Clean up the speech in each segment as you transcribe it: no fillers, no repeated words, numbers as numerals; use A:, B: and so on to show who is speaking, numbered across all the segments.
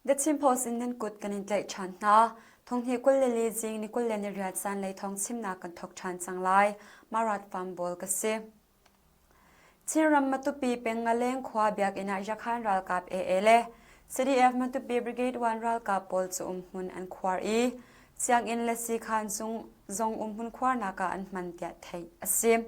A: The Chin Post in nan kut kan in tlaih ṭhan hna. Thonghnih 22 zing ni 28 zanlei thawng chimnak kan thawk ṭhan cang lai. Marat Farm ka si. Chinram Matupi peng Ngaleng khua biakinn ah Yakhan ralkap AA le CDF Matupi Brigade 1 ralkap pawl cu umhmun an khuar i sianginn le siikhan zong umhmun khuarnak ah an hman tiah theih a si.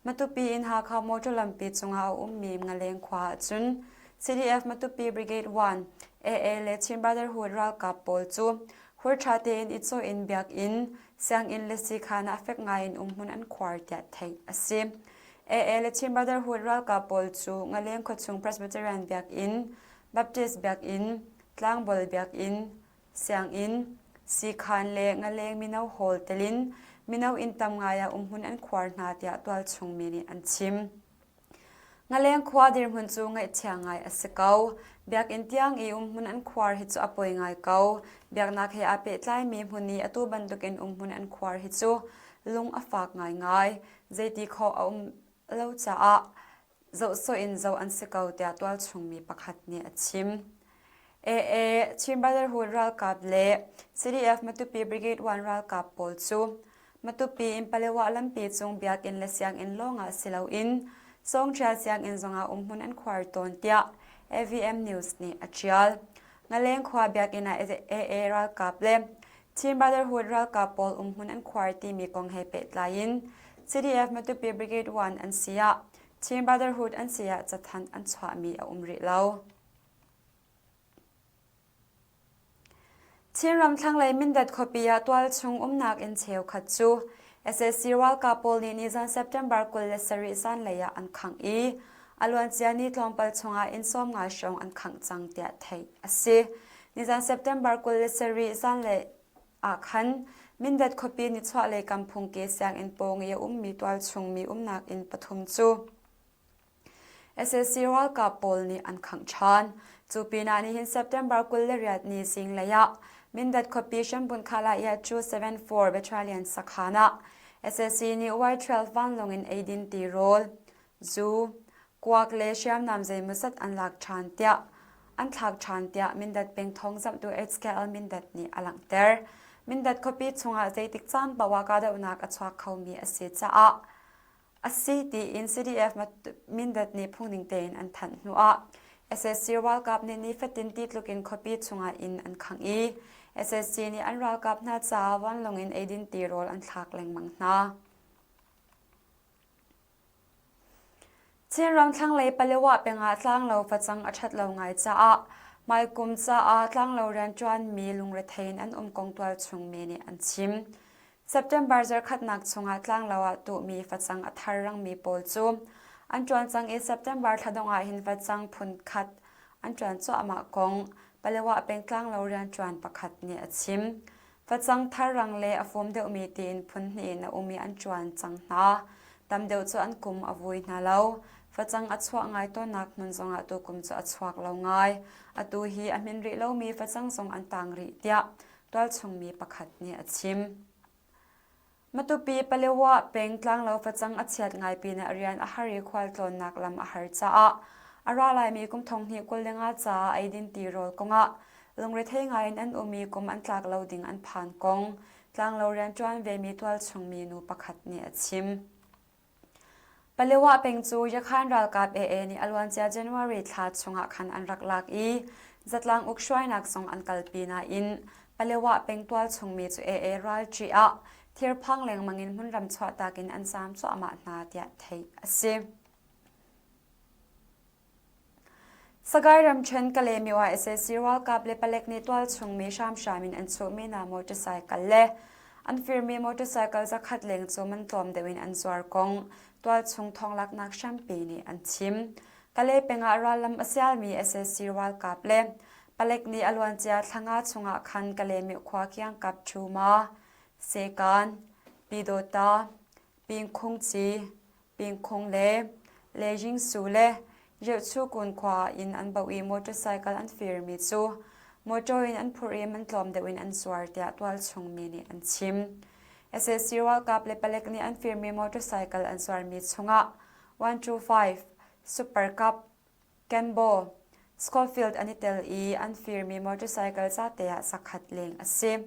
A: Matupi in Hakha motor lampi cungah a ummi Ngaleng khua ahcun CDF Matupi Brigade 1, AA le Chin Brotherhood ralkap pawl cu hur ṭha tein i cawh in biakinn, sianginn le siikhan ah fek ngai in umhmun an khuar tiah theih a si. AA le Chin Brotherhood ralkap pawl cu Ngaleng khuachung Presbyterian biakinn, Baptist biakinn, Tlangbol biakinn, sianginn, siikhan le Ngaleng mino hall telin mino inn tam ngai ah umhmun an khuar hna tiah tualchung mi nih an chim. Ngaleng khua dirhmun cu ngaihchia ngai a si ko. Biakinn tiang i umhmun an khuar hi cu a poi ngai ko. Biaknak he aa pehtlaimi hmun i atu bantukin umhmun an khuar hi cu lung a fak ngaingai. Zeiti khawh a um lo caah zohsawh in zoh an si ko tiah tualchung mi pakhat nih a chim. AA Chin Brotherhood ralkap le CDF Matupi Brigade 1 ralkap pawl cu Matupi in Palewa lampi cung biakinn le sianginn lawngah si loin Songṭhial sianginn zongah umhmun an khuar tawn tiah AVM News nih a ṭial. Ngaleng khua biakinn ah AA ralkap le Chin Brotherhood ralkap pawl umhmun an khuar timi kong he pehtlai in CDF Matupi Brigade 1 an si ah Chin Brotherhood an si ah cathanh an chuahmi a um rih lo. Chinram thlanglei Mindat khuapi ah tualchung umnak inn cheukhat cu sac ralkap pawl nih nizan September 27 zanlei ah an khangh i a luancia ni tlawmpal chungah inn 50 hrawng an khangh cang tiah theih a si. Nizan September 27 zanlei ah khan Mindat khuapi nichuahlei kam phungki sianginn pawng i a ummi tualchung mi umnak inn pathum cu Sac ralkap pawl nih an khangh ṭhan. Cu pinah nihin September 28 ni zinglei ah Mindat khuapi Hrambun-Khalaya 274 Battalion sakhan ah sac nih Y-12 vanlawng in eidin tirawl, zu, kuak le hriamnam zeimawzat an lak ṭhan tiah an thlak ṭhan tiah Mindat peng thawngzamhtu HKL Mindat nih a langhter. Mindat khuapi chungah zeitik caan paoh ah kahdohnak a chuak khomi a si caah A si tiin CDF Mindat nih phungning tein an thanh hnuah sac ralkap nih nifatin ti tlukin khuapi chungah inn an khangh i sac nih an ralkap hna caah vanlawng in eidin tirawl an thlak lengmang hna. Chinram thlanglei Palewa pengah tlanglo facang a ṭhat lo ngai caah hmaikum caah tlanglo rianṭuanmi lungrethei in an um kong tualchung mi nih an chim. September zarkhatnak chungah tlanglo ah tuhmi facang a thar rangmi pawl cu an ṭuan cang i September thla dongh ah hin facang phun khat an ṭuan cuahmah kong Palewa peng tlanglo rianṭuan pakhat nih a chim. Facang thar rang le a fum deuhmi tiin phun hnih in a um i an ṭuan cang hna. Tam deuh cu an kum a vui hna lo. Facang a chuah ngai tawnnak hmun zongah tukum cu a chuak lo ngai. Atu hi a hmin rih lomi facang zong an tang rih tiah tualchungmi pakhat nih a chim. Matupi Palewa peng tlanglo facang a chiat ngai pinah rian a har i khualtlawnnak lam a har caah a ra laimi kum 2025 caah eidin tirawl kongah lungrethei ngai in an um i kum an tlak lo ding an phan kong tlanglo rianṭuan vemi tualchungmi nu pakhat nih a chim. Palewa peng cu Yakhan ralkap AA nih a luancia January thla chungah khan an rak lak i zatlang uk hruainak zong an kalpi nain Palewa peng tualchungmi cu AA ralṭih ah thirphang lengmang in hmunram chuahtak in an zaam cuahmah hna tiah theih a si. Sagaing ramṭhen Kalaymyo ah sac ralkap le palek nih tualchung mi hramhram in an chuhmi hna motorcycle le an firmi motorcycle zakhat leng cu man tlawm deuh in an zuar kong tualchung thawnglaknak hrampi nih an chim. Kalay peng ah rallam a sialmi sac ralkap le palek nih a luancia thla nga chungah khan Kalaymyo khua kiangkap Chuma, Sekan, Pyidawta, Pingkhungci, Pingkhung le Lejingsu le Reuchukun khua in an bauh i motorcycle an firmi cu motor in an phurh i man tlawm deuh in an zuar tiah tualchung mi nih an chim. Sac ralkap le palek nih an firmi motorcycle an zuarmi chungah 125 Super Cup, Kenbo, Schofield an i tel i an firmi motorcycle zate ah zakhat leng a si.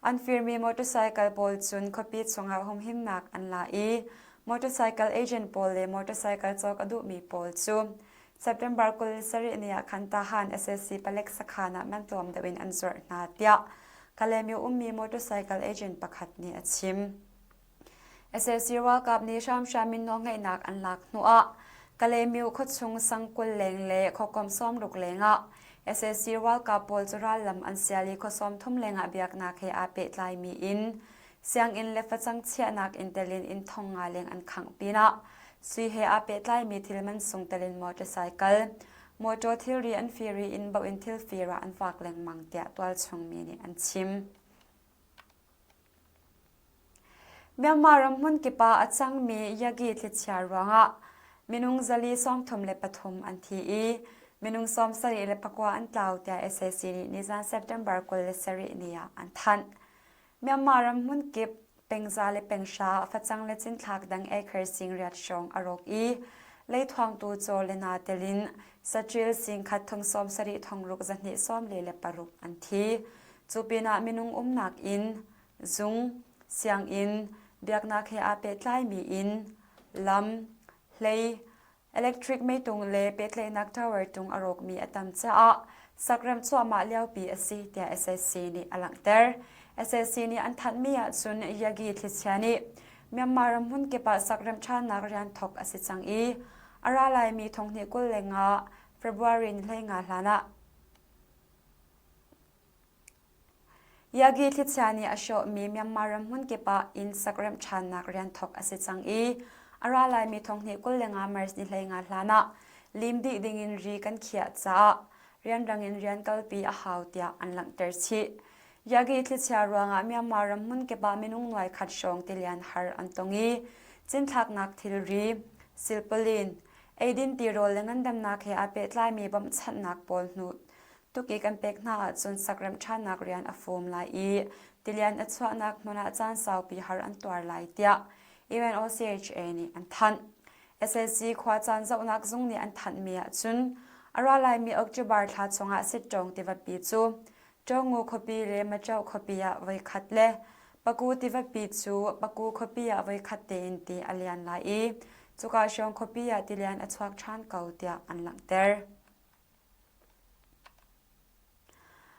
A: An firmi motorcycle pawl cun khuapi chungah humhimnak an la i motorcycle agent pawl le motorcycle cawk a duhmi pawl cu September 27 ni ah khan Tahan SAC palek sakhan ah man tlawm deuh in an zuarh hna tiah Kalaymyo ummi motorcycle agent pakhat nih a chim. Sac ralkap nih hramhram in nawlngeihnak an lak hnuah Kalaymyo khuachung sang 20 leng le khuakomh 60 lengah sac ralkap pawl cu rallam an sial i khua 30 lengah biaknak he aa pehtlaimi inn, sianginn le facang chiahnak inn telin inn thong nga leng an khangh pinah sui he aa pehtlaimi thil mansung telin motorcycle, motor thilri an fir i inn baoh in thil fir ah an vak lengmang tiah tualchung mi nih an chim. Myanmar ram hmunkip ah a cangmi Yagi thlichia ruangah minung 433 an thi i minung 74 an tlau tiah sac nih nizan September 27 ni ah an thanh. Myanmar ram hmunkip pengza le penghra facang le cinthlak dang acre sing riat hrawng a rawk i leithuangtu caw le na telin saṭil sing khat thong sawm sarih thong ruk zahnih sawm li le paruk an thi. Cu pinah minung umnak inn, zung, sianginn, biaknak he aa pehtlaimi inn, lam, hlei, electric meitung le pehtlaihnak tower tung a rawkmi a tam caah sakrem cuahmah liopi a si tiah sac nih a langhter. Sac nih an thanhmi ahcun Yagi thlichia nih Myanmar ram hmunkip ah sakrem ṭhannak rian thawk a si cang i a ra laimi thonghnih 25 February ni 15 hlan ah Yagi thlichia nih a hrawhmi Myanmar ram hmunkip ah inn sak remh ṭhannak rian thawk a si cang i a ra laimi thonghnih 25 March ni 15 hlan ah lim dih dingin ri kan khiah caah rianrang in rian kalpi a hau tiah an langhter chih. Yagi thlichia ruangah Myanmar ram hmunkip ah minung nuai khat hrawng tilian har an tong i cinthlaknak thilri, silpalin, eidin tirawl le ngandamnak he aa pehtlaimi bawmhchanhnak pawl hnu Tuk i kan pek hna ahcun sakremh ṭhannak rian a fum lai i tilian a chuahnak hmun ah caan saupi har an tuar lai tiah UNOCHA nih an thanh. Sac khuacaan zohnak zung nih an thanhmi ahcun a ra laimi October thla chungah Sittawng tivapi cu Ṭawngu khuapi le Macho khuapi ah voikhat le Paku tivapi cu Paku khuapi ah voikhat tein ti a lian lai i cuka hrawng khuapi ah tilian a chuak ṭhan ko tiah an langhter.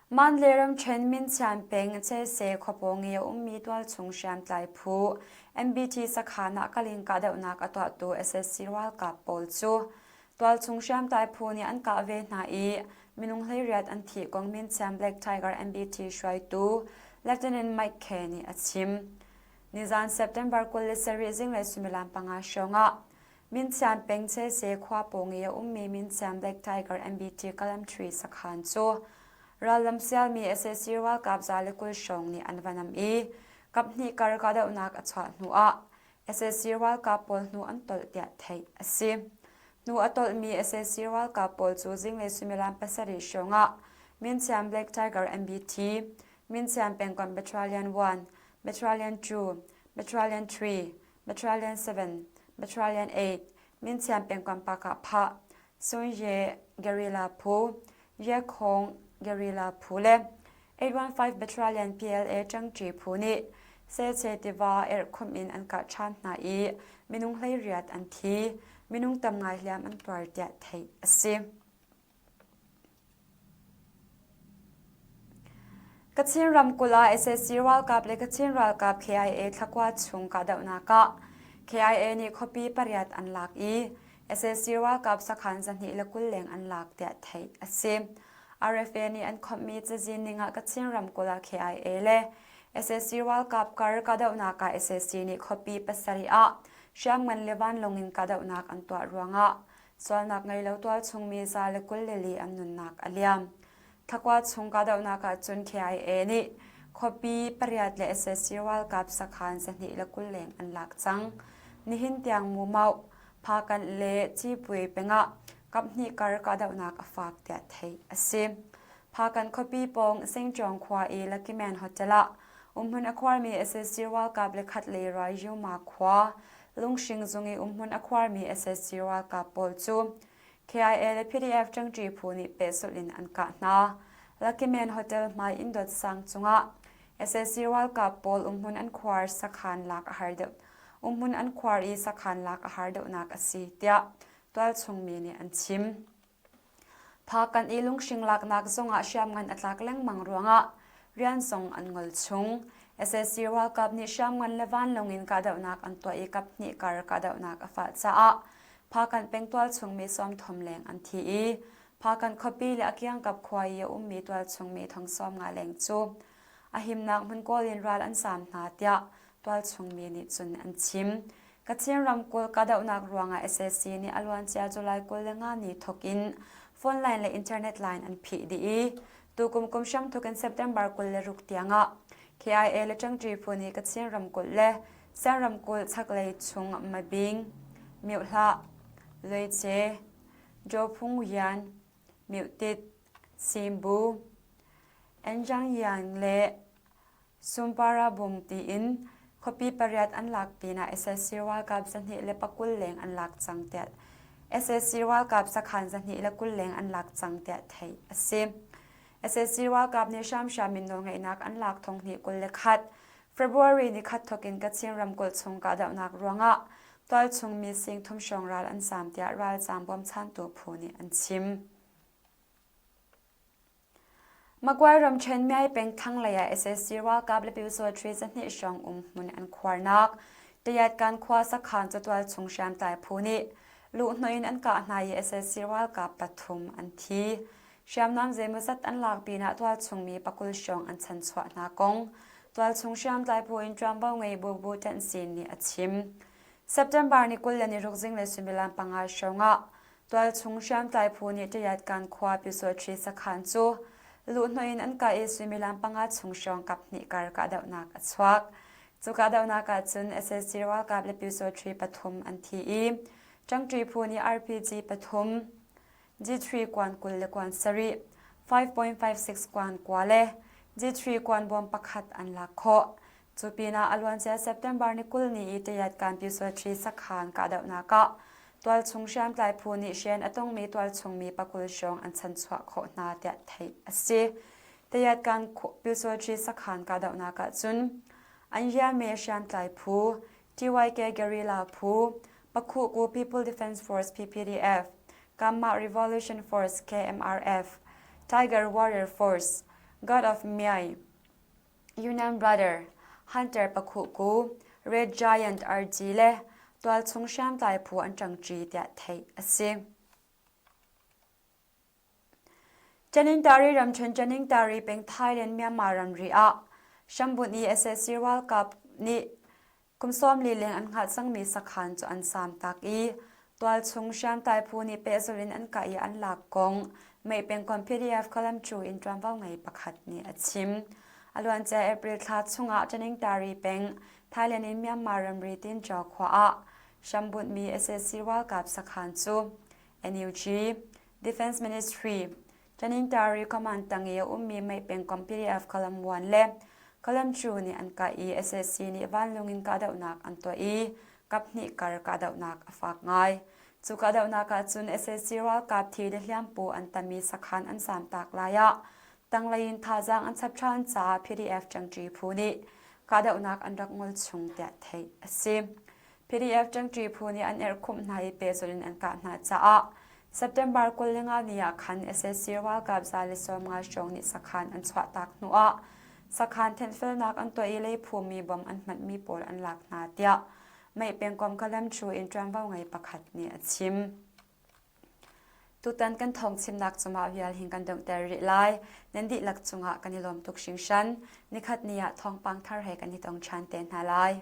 A: Mandalay ramṭhen Minchian peng Chese khuapawng i a ummi tualchung hriamtlai phu MBT sakhan ah kalin kahdohnak a tuahtu sac ralkap pawl cu tualchung hriamtlai phu nih an kah ve hna i minung 18 an thih kong Minchian Black Tiger MBT hruaitu Lieutenant Mike Khe nih a chim. Nizan September 27 zinglei suimilam panga hrawng ah Minsian peng Chese khua pawng i a ummi Minsian Black Tiger MBT Kalamṭhui sakhan cu rallam sialmi sac ralkap 120 hrawng nih an va nam i kaphnih kar kahdohnak a chuah hnuah sac ralkap pawl hnu an tolh tiah theih a si. Hnu a tolhmi sac ralkap pawl cu zinglei suimilam pasarih hrawng ah Minsian Black Tiger MBT, Minsian pengkomh Battalion 1, Battalion 2, Battalion 3, Battalion 7, Battalion 8, Minchian pengkomh Pakah Phah, Sunye Guerrilla phu, Yekhong Guerrilla phu le 815 Battalion PLA ṭangṭi phu nih Seche tiva erhkhumh in an kah ṭhan hna i minung 18 an thi, minung tam ngai hliam an tuar tiah theih a si. Kachin ramkulh ah sac ralkap le Kachin ralkap KIA thlakua chung kahdohnak ah KIA nih khuapi pariat an lak i sac ralkap sakhan 220 leng an lak tiah theih a si. RFA nih an khawmhmi cazin ning ah Kachin ramkulh ah KIA le sac ralkap kar kahdohnak ah sac nih khuapi pasarih ah hriamngan le vanlawng in kahdohnak an tuah ruangah Sualnak ngei lo tualchung mi 124 an nunnak a liam. Thlakua chung kahdohnak ah cun KIA nih khuapi pariat le sac ralkap sakhan 220 leng an lak cang. Nihin tiang Mumauh, Phakanh le Cipui pengah kaphnih kar kahdohnak a fak tiah theih a si. Phakanh khuapi pawng Singcawng khua i Lucky Man Hotel ah umhmun a khuarmi sac ralkap le khat lei Rayuma khua Lunghring zung i umhmun a khuarmi sac ralkap pawl cu. KIA le PDF ṭangṭi phu nih pehzulh in an kah hna. Lucky Man Hotel hmai inn dot sang cungah sac ralkap pawl umhmun an khuar sakhan lak a har deuh umhmun an khuar i sakhan lak a har deuhnak a si tiah tualchung mi nih an chim. Phakan i lunghring laknak zongah hriamngan a tlak lengmang ruangah rian zong an ngol chung. Sac ralkap nih hriamngan le vanlawng in kahdohnak an tuah i kaphnih kar kahdohnak a fah caah Phakan peng tualchung mi 30 leng an thi i Phakan khuapi le a kiangkap khua i a ummi tualchung mi thong 50 leng cu a himnak hmun kawl in ral an zaam hna tiah tualchung mi nih cun an chim. Kachin ramkulh kahdohnak ruangah sac nih a luancia July 25 ni thawk in phone line le internet line an phih dih i tukum kum hramthawk in September 26 tiangah KIA le Ṭangṭi phu nih Kachin ramkulh le Shan ramkulh chaklei chung Mabing, Myohlah, Luice, Jophungyan, Myotit, Simbu, Enjangyan le Sumparabung tiin khuapi pariat an lak pinah sac ralkap 220 leng an lak cang tiah sac ralkap sakhan 220 leng an lak cang tiah theih a si. Sac ralkap nih hramhram in nawlngeihnak an lak thong hnih 21 February ni khat thawk in Kachin ramkulh chung kahdohnak ruangah tualchung mi sing thum hrawng ral an zaam tiah ralzaam bawmchantu phu nih an chim. Magway ramṭhen Myai peng thlanglei ah sac ralkap le Pyusawṭhi zahnih hrawng um hmun an khuarnak Tayatkan khua sakhan cu tualchung hriamtlai phu nih luhhnawh in an kah hna i sac ralkap pathum an thi. Hriamnam zeimawzat an lak pinah tualchung mi pakul hrawng an chanchuah hna kong tualchung hriamtlai phu in ṭuanvo ngei Bu Bu Ṭanh Sin nih a chim. September ni 26 zinglei suimilam panga hrawng ah Tualchung hriamtlai phu nih Tayatkan khua Pyusawṭhi sakhan cu luhhnawh in an kah i suimilam panga chung hrawng kaphnih kar kahdohnak a chuak. Cu kahdohnak ah cun sac ralkap le Pyusawṭhi pathum an thi i ṭangṭi phu nih RPG pathum, G3 kuan 20 le kuan sarih, 5.56 kuan kua le G3 kuan bawm pakhat an lak khawh. Cu pinah a luancia September ni 20 ni i Tayatkan Pyusawṭhi sakhan kahdohnak ah tualchung hriamtlai phu nih hren a tongmi tualchung mi pakul hrawng an chanchuah khawh hna tiah theih a si. Tayatkan Pyusawṭhi sakhan kahdohnak ah cun Anyame hriamtlai phu, TYK Guerrilla phu, Pakhuhku People Defense Force PPDF, Kamma Revolution Force KMRF, Tiger Warrior Force, God of Myai, Yunnan Brother, Hunter Pakhuhku, Red Giant RG le tualchung hriamtlai phu an ṭangṭi tiah theih a si. Tanintari ramṭhen Tanintari peng Thailand Myanmar ramri ah hrambunh i sac ralkap nih Kum 40 leng an hngalh cangmi sakhan cu an samtak i tualchung hriamtlai phu nih pehzulh in an kah i an lak kong Mei pengkomh PDF Column in ṭuanvo ngei pakhat nih a chim. A luancia April thla chungah Taningtari peng Thailand in Myanmar ramri Tinṭaw khua ah hrambunhmi sac ralkap sakhan cu NUG, Defense Ministry, Tanintari Command tang i a ummi Mei pengkomh PDF Column 1 le Column 2 nih an kah i sac nih vanlung in kahdohnak an tuah i kaphnih kar kahdohnak a fak ngai. Cu kahdohnak ahcun sac ralkap thi le hliampu an tam i sakhan an zamtak lai ah tanglei in thazaang an chap ṭhan caah PDF ṭangṭi phu nih kahdohnak an rak ngol chung tiah theih a si. PDF ṭangṭi phu nih an erhkhumh hna i pehzulh in an kah hna caah September 25 ni ah khan sac ralkap 150 hrawng nih sakhan an chuahtak hnuah sakhan thenhfelnak an tuah i leiphumi bom an hmanhmi pawl an lak hna tiah Mei pengkomh Kalamchu in ṭuanvo ngei pakhat nih a chim. Tutan kan thawngchimnak cungah vial hin kan donghter rih lai. Nan dihlak cungah kan i lawm tuk hringhran. Nikhat ni ah thawngpang thar he kan i tong ṭhan te hna lai.